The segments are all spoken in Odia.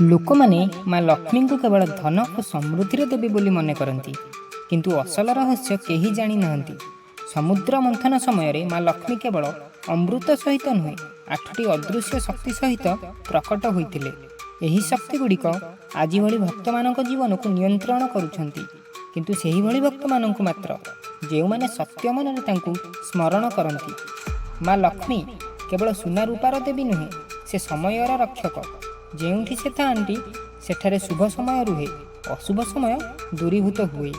ଲୋକମାନେ ମା ଲକ୍ଷ୍ମୀଙ୍କୁ କେବଳ ଧନ ଓ ସମୃଦ୍ଧିର ଦେବୀ ବୋଲି ମନେ କରନ୍ତି, କିନ୍ତୁ ଅସଲ ରହସ୍ୟ କେହି ଜାଣିନାହାନ୍ତି। ସମୁଦ୍ର ମନ୍ଥନ ସମୟରେ ମା ଲକ୍ଷ୍ମୀ କେବଳ ଅମୃତ ସହିତ ନୁହେଁ, ଆଠଟି ଅଦୃଶ୍ୟ ଶକ୍ତି ସହିତ ପ୍ରକଟ ହୋଇଥିଲେ। ଏହି ଶକ୍ତିଗୁଡ଼ିକ ଆଜି ଭଳି ଭକ୍ତମାନଙ୍କ ଜୀବନକୁ ନିୟନ୍ତ୍ରଣ କରୁଛନ୍ତି, କିନ୍ତୁ ସେହିଭଳି ଭକ୍ତମାନଙ୍କୁ ମାତ୍ର, ଯେଉଁମାନେ ସତ୍ୟ ମନରେ ତାଙ୍କୁ ସ୍ମରଣ କରନ୍ତି। ମା ଲକ୍ଷ୍ମୀ କେବଳ ସୁନା ରୂପାର ଦେବୀ ନୁହେଁ, ସେ ସମୟର ରକ୍ଷକ। ଯେଉଁଠି ସେ ଥାଆନ୍ତି, ସେଠାରେ ଶୁଭ ସମୟ ରୁହେ, ଅଶୁଭ ସମୟ ଦୂରୀଭୂତ ହୁଏ।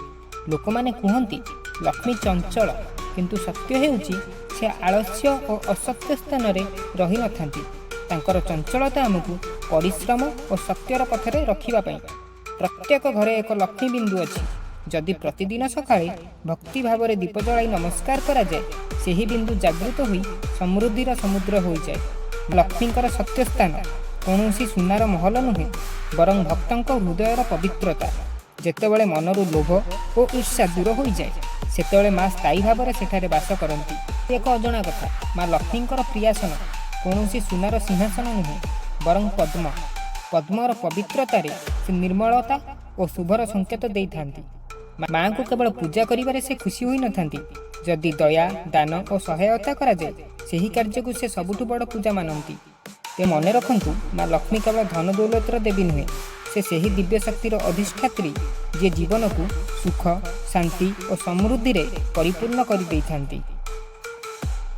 ଲୋକମାନେ କୁହନ୍ତି ଲକ୍ଷ୍ମୀ ଚଞ୍ଚଳ, କିନ୍ତୁ ସତ୍ୟ ହେଉଛି ସେ ଆଳସ୍ୟ ଓ ଅସତ୍ୟ ସ୍ଥାନରେ ରହିନଥାନ୍ତି। ତାଙ୍କର ଚଞ୍ଚଳତା ଆମକୁ ପରିଶ୍ରମ ଓ ସତ୍ୟର ପଥରେ ରଖିବା ପାଇଁ। ପ୍ରତ୍ୟେକ ଘରେ ଏକ ଲକ୍ଷ୍ମୀ ବିନ୍ଦୁ ଅଛି। ଯଦି ପ୍ରତିଦିନ ସକାଳେ ଭକ୍ତି ଭାବରେ ଦୀପ ଜଳାଇ ନମସ୍କାର କରାଯାଏ, ସେହି ବିନ୍ଦୁ ଜାଗୃତ ହୋଇ ସମୃଦ୍ଧିର ସମୁଦ୍ର ହୋଇଯାଏ। ଲକ୍ଷ୍ମୀଙ୍କର ସତ୍ୟ ସ୍ଥାନ କୌଣସି ସୁନାର ମହଲ ନୁହେଁ, ବରଂ ଭକ୍ତଙ୍କ ହୃଦୟର ପବିତ୍ରତା। ଯେତେବେଳେ ମନରୁ ଲୋଭ ଓ ଈର୍ଷା ଦୂର ହୋଇଯାଏ, ସେତେବେଳେ ମା ସ୍ଥାୟୀ ଭାବରେ ସେଠାରେ ବାସ କରନ୍ତି। ଏକ ଅଜଣା କଥା, ମା ଲକ୍ଷ୍ମୀଙ୍କର ପ୍ରିୟାସନ କୌଣସି ସୁନାର ସିଂହାସନ ନୁହେଁ, ବରଂ ପଦ୍ମ। ପଦ୍ମର ପବିତ୍ରତାରେ ସେ ନିର୍ମଳତା ଓ ଶୁଭର ସଂକେତ ଦେଇଥାନ୍ତି। ମାଙ୍କୁ କେବଳ ପୂଜା କରିବାରେ ସେ ଖୁସି ହୋଇନଥାନ୍ତି। ଯଦି ଦୟା, ଦାନ ଓ ସହାୟତା କରାଯାଏ, ସେହି କାର୍ଯ୍ୟକୁ ସେ ସବୁଠୁ ବଡ଼ ପୂଜା ମାନନ୍ତି। ତେ ମନେ ରଖନ୍ତୁ, ମା ଲକ୍ଷ୍ମୀ କେବଳ ଧନ ଦୌଲତର ଦେବୀ ନୁହେଁ, ସେ ସେହି ଦିବ୍ୟ ଶକ୍ତିର ଅଧିଷ୍ଠାତ୍ରୀ, ଯିଏ ଜୀବନକୁ ସୁଖ, ଶାନ୍ତି ଓ ସମୃଦ୍ଧିରେ ପରିପୂର୍ଣ୍ଣ କରିଦେଇଥାନ୍ତି।